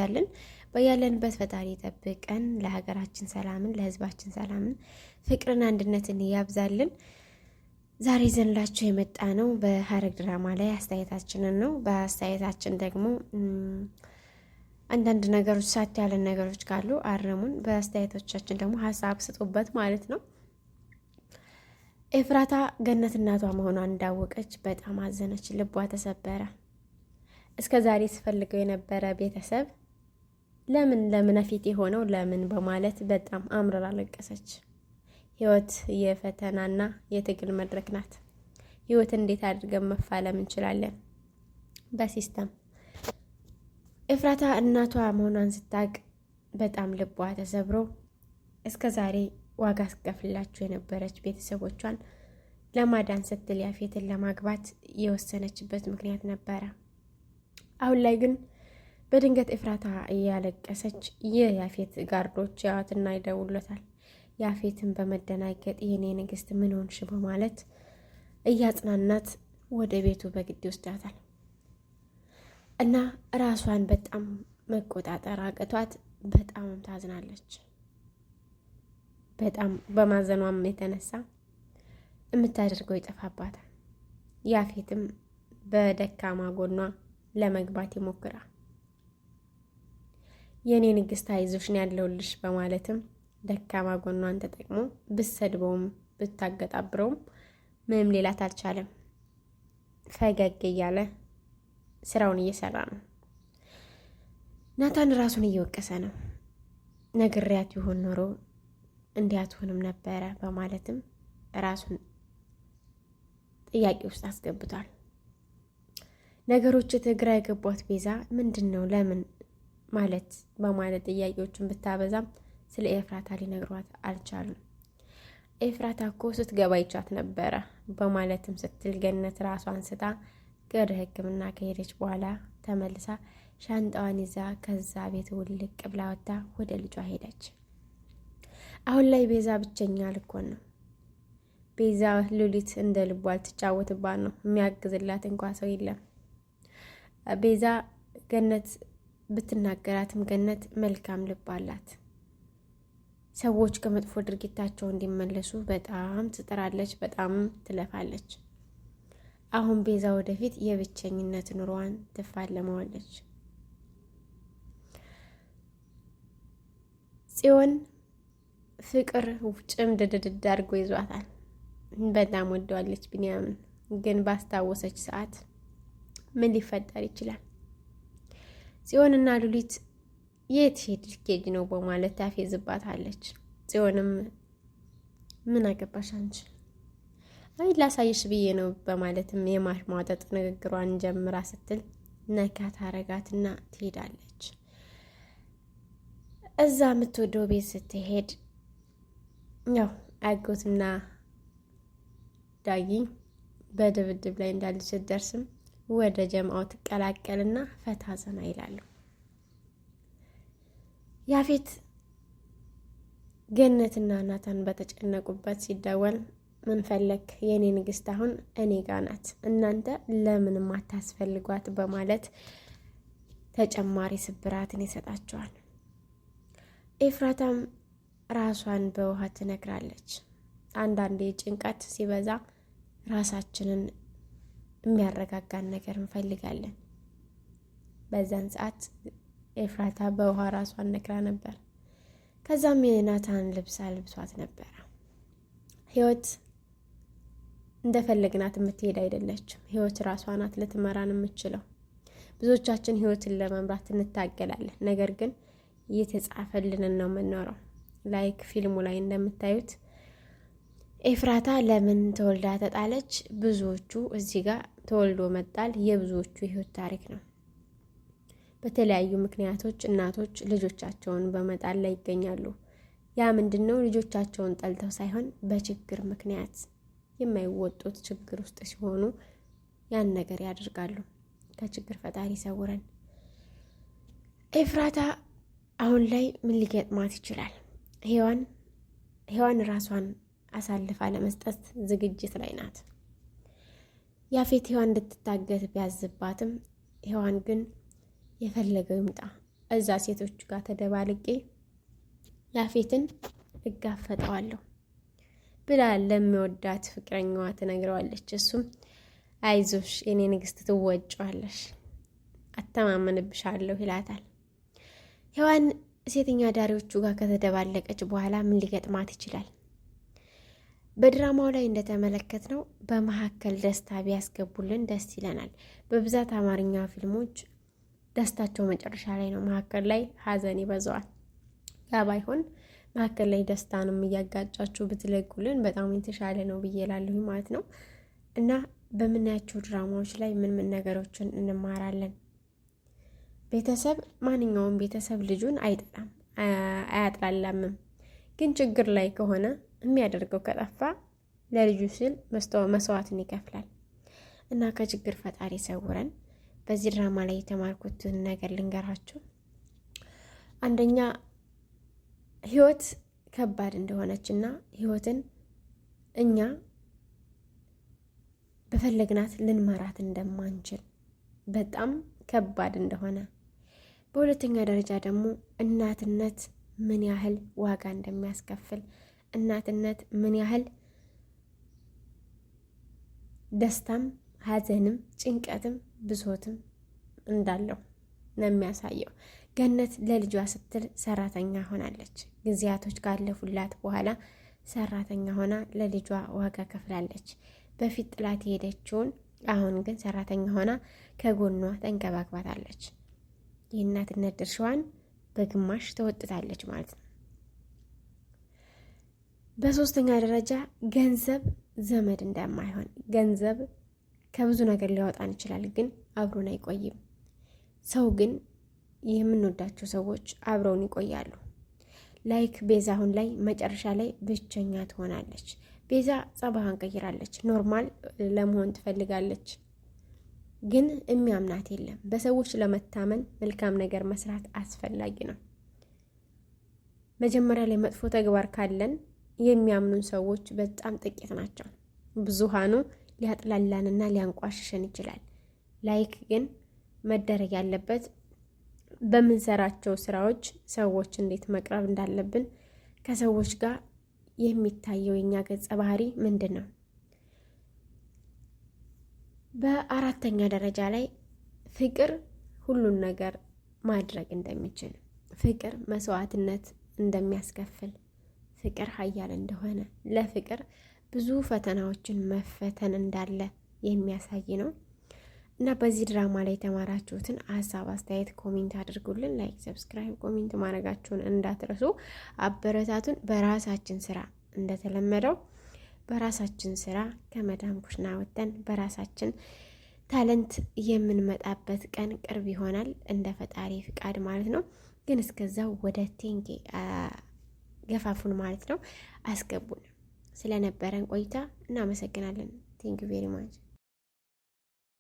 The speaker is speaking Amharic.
ያብዛልን። በያለንበት ፈጣሪ ይጠብቀን። ለሀገራችን ሰላምን፣ ለሕዝባችን ሰላምን፣ ፍቅርን፣ አንድነትን ያብዛልን። ዛሬ ዘንላችሁ የመጣ ነው በሀረግ ድራማ ላይ አስተያየታችንን ነው። በአስተያየታችን ደግሞ አንዳንድ ነገሮች ሳት ያለን ነገሮች ካሉ አረሙን። በአስተያየቶቻችን ደግሞ ሀሳብ ስጡበት ማለት ነው። ኤፍራታ ገነት እናቷ መሆኗን እንዳወቀች በጣም አዘነች፣ ልቧ ተሰበረ። እስከ ዛሬ ስፈልገው የነበረ ቤተሰብ ለምን ለምን ፊት የሆነው ለምን በማለት በጣም አምርራ አለቀሰች። ህይወት የፈተናና የትግል መድረክ ናት። ህይወት እንዴት አድርገን መፋለም እንችላለን? በ system ኤፍራታ እናቷ መሆኗን ስታቅ በጣም ልቧ ተሰብሮ እስከ ዛሬ ዋጋ አስከፍላችሁ የነበረች ቤተሰቦቿን ለማዳን ስትል ያፌትን ለማግባት የወሰነችበት ምክንያት ነበረ። አሁን ላይ ግን በድንገት ኤፍራታ እያለቀሰች የያፌት ጋርዶች ያዋትና ይደውሉታል። ያፌትን በመደናገጥ የኔ ንግስት ምን ሆንሽ በማለት እያጽናናት ወደ ቤቱ በግድ ይወስዳታል። እና ራሷን በጣም መቆጣጠር አቅቷት በጣም ታዝናለች። በጣም በማዘኗም የተነሳ የምታደርገው ይጠፋባታል። ያፌትም በደካማ ጎኗ ለመግባት ይሞክራል። የእኔ ንግስት አይዞሽ ነው ያለሁልሽ በማለትም ደካማ ጎኗን ተጠቅሞ ብትሰድበውም ብታገጣብረውም ምንም ሌላት አልቻለም። ፈገግ እያለ ስራውን እየሰራ ነው። ናታን ራሱን እየወቀሰ ነው። ነግሬያት ይሆን ኖሮ እንዲህ አትሆንም ነበረ በማለትም ራሱን ጥያቄ ውስጥ አስገብቷል። ነገሮች ትግራ የገቧት ቤዛ ምንድን ነው ለምን ማለት በማለት ጥያቄዎችን ብታበዛም ስለ ኤፍራታ ሊነግሯት አልቻሉም። ኤፍራታ እኮ ስትገባ ይቻት ነበረ በማለትም ስትል ገነት ራሷን ስታ ወደ ሕክምና ከሄደች በኋላ ተመልሳ ሻንጣዋን ይዛ ከዛ ቤት ውልቅ ብላ ወጥታ ወደ ልጇ ሄደች። አሁን ላይ ቤዛ ብቸኛ ልኮን ነው። ቤዛ ሉሊት እንደ ልቧ ልትጫወትባት ነው። የሚያግዝላት እንኳ ሰው የለም። ቤዛ ገነት ብትናገራትም ገነት መልካም ልብ አላት። ሰዎች ከመጥፎ ድርጊታቸው እንዲመለሱ በጣም ትጥራለች፣ በጣም ትለፋለች። አሁን ቤዛ ወደፊት የብቸኝነት ኑሯን ትፋለመዋለች። ጽዮን ፍቅር ጭምድድድ አድርጎ ይዟታል። በጣም ወደዋለች ቢንያምን። ግን ባስታወሰች ሰዓት ምን ሊፈጠር ይችላል? ጽዮንና ሉሊት የት ሄድ ልትሄጂ ነው በማለት ታፌዝባታለች። ጽዮንም ምን አገባሽ አንቺ፣ አይ ላሳይሽ ብዬ ነው በማለትም የማሽሟጠጥ ንግግሯን ጀምራ ስትል ነካ ታረጋትና ትሄዳለች። እዛ የምትወደው ቤት ስትሄድ ያው አጎትና ዳጊ በድብድብ ላይ እንዳለች ስትደርስም ወደ ጀማው ትቀላቀልና ፈታ ዘና ይላሉ። ያፌት ገነትና ናታን በተጨነቁበት ሲደወል ምን ፈለክ የእኔ ንግስት አሁን እኔ ጋ ናት፣ እናንተ ለምንም አታስፈልጓት በማለት ተጨማሪ ስብራትን ይሰጣቸዋል። ኤፍራታም ራሷን በውሃ ትነግራለች። አንዳንዴ ጭንቀት ሲበዛ ራሳችንን የሚያረጋጋን ነገር እንፈልጋለን። በዛን ሰዓት ኤፍራታ በውሃ ራሷን ነክራ ነበር። ከዛም የናታን ልብስ አልብሷት ነበረ። ህይወት እንደፈለግናት የምትሄድ አይደለችም። ህይወት ራሷ ናት ልትመራን የምችለው። ብዙዎቻችን ህይወትን ለመምራት እንታገላለን። ነገር ግን እየተጻፈልንን ነው የምንኖረው። like ፊልሙ ላይ እንደምታዩት ኤፍራታ ለምን ተወልዳ ተጣለች? ብዙዎቹ እዚህ ጋር ተወልዶ መጣል የብዙዎቹ የህይወት ታሪክ ነው። በተለያዩ ምክንያቶች እናቶች ልጆቻቸውን በመጣል ላይ ይገኛሉ። ያ ምንድን ነው? ልጆቻቸውን ጠልተው ሳይሆን በችግር ምክንያት የማይወጡት ችግር ውስጥ ሲሆኑ ያን ነገር ያደርጋሉ። ከችግር ፈጣሪ ይሰውረን። ኤፍራታ አሁን ላይ ምን ሊገጥማት ይችላል? ሔዋን ሔዋን ራሷን አሳልፋ ለመስጠት ዝግጅት ላይ ናት። ያፌት ሔዋን እንድትታገት ቢያዝባትም ሔዋን ግን የፈለገው ይምጣ እዛ ሴቶቹ ጋር ተደባልቄ ያፌትን እጋፈጠዋለሁ ብላ ለሚወዳት ፍቅረኛዋ ትነግረዋለች። እሱም አይዞሽ የኔ ንግስት ትወጫዋለሽ፣ አተማመንብሻለሁ ይላታል። ሔዋን ሴተኛ አዳሪዎቹ ጋር ከተደባለቀች በኋላ ምን ሊገጥማት ይችላል? በድራማው ላይ እንደተመለከትነው በመካከል ደስታ ቢያስገቡልን ደስ ይለናል። በብዛት አማርኛ ፊልሞች ደስታቸው መጨረሻ ላይ ነው፣ መካከል ላይ ሀዘን ይበዛዋል። ያ ባይሆን መካከል ላይ ደስታንም እያጋጫችሁ ብትለቁልን በጣም የተሻለ ነው ብዬ እላለሁ ማለት ነው። እና በምናያቸው ድራማዎች ላይ ምን ምን ነገሮችን እንማራለን? ቤተሰብ ማንኛውም ቤተሰብ ልጁን አይጠላም አያጥላላምም። ግን ችግር ላይ ከሆነ የሚያደርገው ከጠፋ ለልጁ ሲል መስዋዕትን ይከፍላል። እና ከችግር ፈጣሪ ይሰውረን። በዚህ ድራማ ላይ የተማርኩትን ነገር ልንገራችሁ። አንደኛ ህይወት ከባድ እንደሆነች እና ህይወትን እኛ በፈለግናት ልንመራት እንደማንችል በጣም ከባድ እንደሆነ፣ በሁለተኛ ደረጃ ደግሞ እናትነት ምን ያህል ዋጋ እንደሚያስከፍል፣ እናትነት ምን ያህል ደስታም ሐዘንም ጭንቀትም ብሶትም እንዳለው ነው የሚያሳየው። ገነት ለልጇ ስትል ሰራተኛ ሆናለች። ጊዜያቶች ካለፉላት በኋላ ሰራተኛ ሆና ለልጇ ዋጋ ከፍላለች። በፊት ጥላት የሄደችውን አሁን ግን ሰራተኛ ሆና ከጎኗ ተንከባክባታለች። የእናትነት ድርሻዋን በግማሽ ተወጥታለች ማለት ነው። በሶስተኛ ደረጃ ገንዘብ ዘመድ እንደማይሆን፣ ገንዘብ ከብዙ ነገር ሊያወጣን ይችላል፣ ግን አብሮን አይቆይም። ሰው ግን የምንወዳቸው ሰዎች አብረውን ይቆያሉ። Like ቤዛ አሁን ላይ መጨረሻ ላይ ብቸኛ ትሆናለች። ቤዛ ጸባዋን ቀይራለች። Normal ለመሆን ትፈልጋለች፣ ግን የሚያምናት የለም። በሰዎች ለመታመን መልካም ነገር መስራት አስፈላጊ ነው። መጀመሪያ ላይ መጥፎ ተግባር ካለን የሚያምኑን ሰዎች በጣም ጥቂት ናቸው። ብዙሃኑ ሊያጥላላንና ሊያንቋሽሸን ይችላል። Like ግን መደረግ ያለበት በምንሰራቸው ስራዎች ሰዎች እንዴት መቅረብ እንዳለብን ከሰዎች ጋር የሚታየው የኛ ገጸ ባህሪ ምንድን ነው? በአራተኛ ደረጃ ላይ ፍቅር ሁሉን ነገር ማድረግ እንደሚችል፣ ፍቅር መስዋዕትነት እንደሚያስከፍል፣ ፍቅር ኃያል እንደሆነ፣ ለፍቅር ብዙ ፈተናዎችን መፈተን እንዳለ የሚያሳይ ነው። እና በዚህ ድራማ ላይ የተማራችሁትን ሀሳብ አስተያየት comment አድርጉልን። Like፣ subscribe፣ comment ማድረጋችሁን እንዳትረሱ። አበረታቱን። በራሳችን ስራ እንደተለመደው በራሳችን ስራ ከመዳም ኩሽና ወጥተን በራሳችን talent የምንመጣበት ቀን ቅርብ ይሆናል እንደ ፈጣሪ ፍቃድ ማለት ነው። ግን እስከዛው ወደ 10K ገፋፉን ማለት ነው፣ አስገቡን። ስለነበረን ቆይታ እናመሰግናለን። Thank you very much።